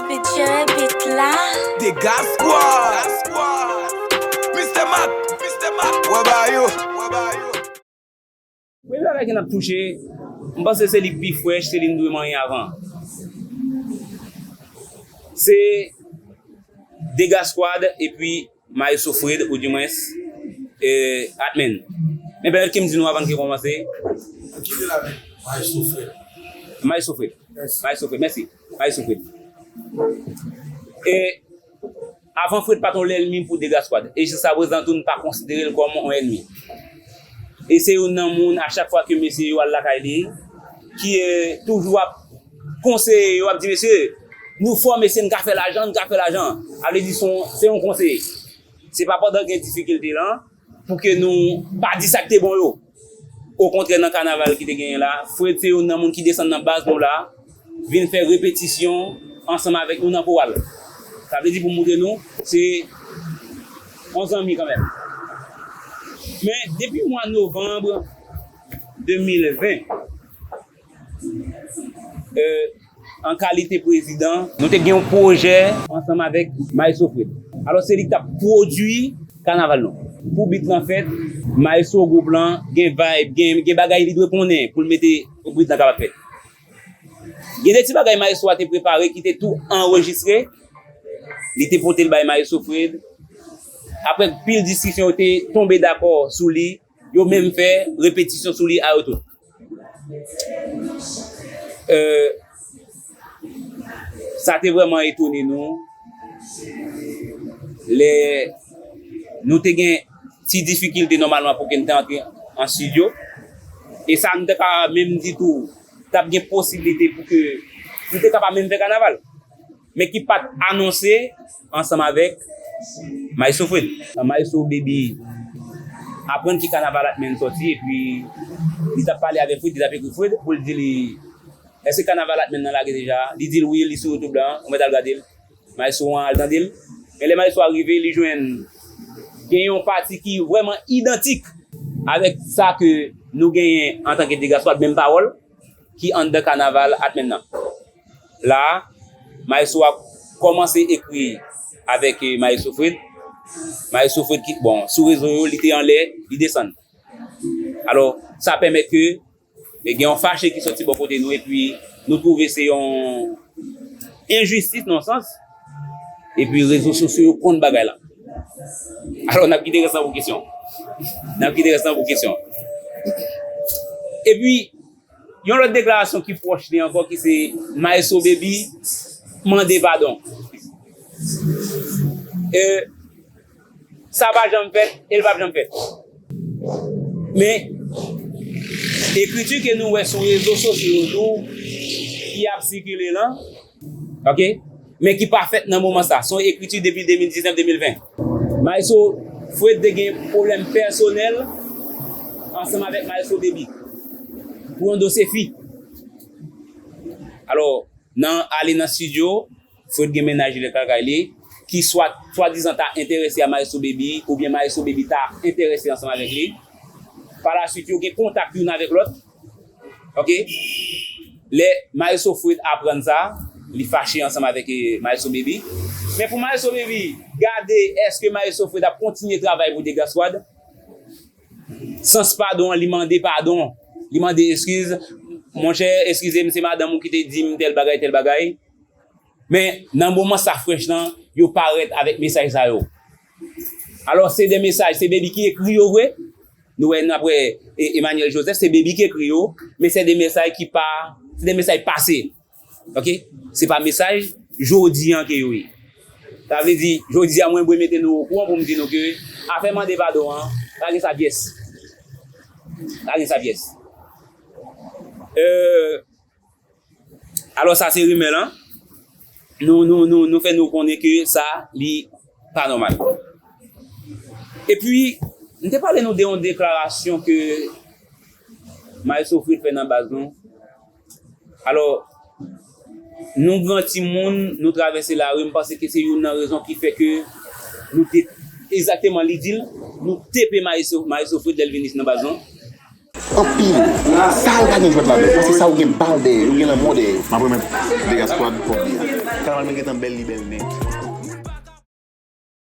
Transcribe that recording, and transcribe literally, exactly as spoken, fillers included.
Picture bit la. Dega Squad. Mister Mac, Mister Mac, wè ba yo, wè ba yo. Premye bagay ke n ap touche, m panse se li k pi frèch, se li n dwe manyen avan. Se Dega Squad epi Maestro Fred, oudimwens, eh, Atmen. Men pèmèt ke m di nou avan n ke kòmanse. Kite la men, Maestro Fred. Maestro Fred. Yes. Maestro Fred, mèsi. Maestro Fred. E avan Fred pa t yon lènmi pou Dega Squad. E jiskaprezan tou, n pa konsidere l kòm yon ènmi. E se youn nan moun, a chak fwa ke mesye yo al lakay li, ki, eh, toujou ap konseye yo, ap di, "Mesye, nou fò, mesye, n ka fè lajan, n ka fè lajan." A vle di, se yon, se yon konseye. Se pa pandan gen difikilte lan, pou ke nou pa di sa k te bon yo. Okontrè, nan kanaval ki te genyen la, Fred se youn nan moun ki desann nan baz nou la, vin fè repetisyon ansanm avèk nou nan koral. Sa vle di pou montre nou, se yon zanmi kanmenm. Men, depi mwa novanm de mil ven, euh, an kalite prezidan, nou te gen yon pwojè ansanm avèk Maestro Fred. Alò, se li ki t ap pwodui kanaval nou. Pou bit lan fèt, Maestro gwoup lan gen vibe, gen, gen bagay li dwe konnen pou l mete pou bit lan kapab fèt. Gen de ti bagay Maestro a te prepare ki te tou anrejistre. Li te pote l bay Maestro Fred. Apre pil diskisyon, yo te tonbe dakò sou li. Yo menm fè repetisyon sou li a yo tout. Euh, sa te vrèman etone nou lè nou te gen ti difikilte nòmalman pou ke n te antre an estidyo. E sa n te ka menm di tou, t ap gen posiblite pou ke nou te ka pa menm fè kanaval. Men ki pa t anonse ansanm avèk Maestro Fred. Maestro Baby aprann ki kanaval Atmen sòti, epi li t ap pale avèk Fred, li t ap ekri Fred pou l di li, "Èske kanaval Atmen nan lage deja?" Li di l, "Wi, li sou YouTube la, ou mèt al gade l." Maestro an al tande l. Men lè Maestro a rive, li jwenn gen yon pati ki vrèman idantik avèk sa ke nou genyen antanke Dega Squad, menm pawòl ki anndan kanaval Atmen nan. La a, Maestro a kòmanse ekri avèk, eh, Maestro Fred. Maestro Fred ki, bon, sou rezo yo, li te anlè, li desann. Alò, sa pèmèt ke, eh, gen yon fache ki sòti bò kote nou, epi nou twouve se yon enjistis nan sans, epi rezo sosyo yo konn bagay la. Alò, n ap kite rès lan pou kesyon. N ap kite rès lan pou kesyon. Epi, yon lòt deklarasyon ki pwòch li ankò, ki se Maestro Baby mande padon. E sa pa janm fèt, e l p ap janm fèt. Men, ekriti ke nou wè sou rezo sosyo yo tou, ki ap sikile lan, ok? Men ki pa fèt nan moman sa. Se yon ekriti depi de mil diznèf, de mil ven. Maestro Fred te gen pwoblèm pèsonèl ansanm avèk Maestro Baby pou yon dosye fi. Alò, nan ale nan estidyo, Fred gen mennaj li lakay li, ki swa, swadizan ta enterese a Maestro Baby, oubyen Maestro Baby ta enterese ansanm avèk li. Palaswit, yo gen kontak youn avèk lòt. Ok? Lè Maestro Fred aprann sa, li fache ansanm avèk, eh, Maestro Baby. Men pou Maestro Baby gade èske Maestro Fred ap kontinye travay pou Dega Squad, sans padon an, li mande padon. Li mande eskiz. Monchè, eskize m, se madanm ou ki te di m tèl bagay, tèl bagay. Men nan moman sa frèch lan, yo parèt avèk mesaj sa yo. Alò, se de mesaj, se Baby ki ekri yo vre. Nou wè, n ap wè, e, Emmanuel Joseph, se Baby ki ekri yo, men se de mesaj ki pa, se de mesaj pase. Ok? Se pa mesaj jodi an ke yo ye. Sa vle di, jodi a, mwen dwe mete nou okouran pou m di nou ke afè mande padon an, pa gen sa pyès. Pa gen sa pyès. Euh, Alò, sa se rimè lan. Nou, nou, nou, nou fè nou konnen ke sa, li pa nòmal. Epi, m te pale nou de yon deklarasyon ke Maestro Fred fè nan baz nou. Alò, nou gran timoun, nou travèse lari, m panse ke se youn nan rezon ki fè ke nou te, egzakteman, li di l, nou tepe Maestro, Maestro Fred lè l vin isit nan baz nou. Anpil. Sa yo pa gen jwèt ladan. Paske sa yo gen bal dèyè yo, gen lanmò dèyè yo. M ap remèt Vegas Squad kòb li a. Kanaval mwen gentan bèl, li bèl nèt.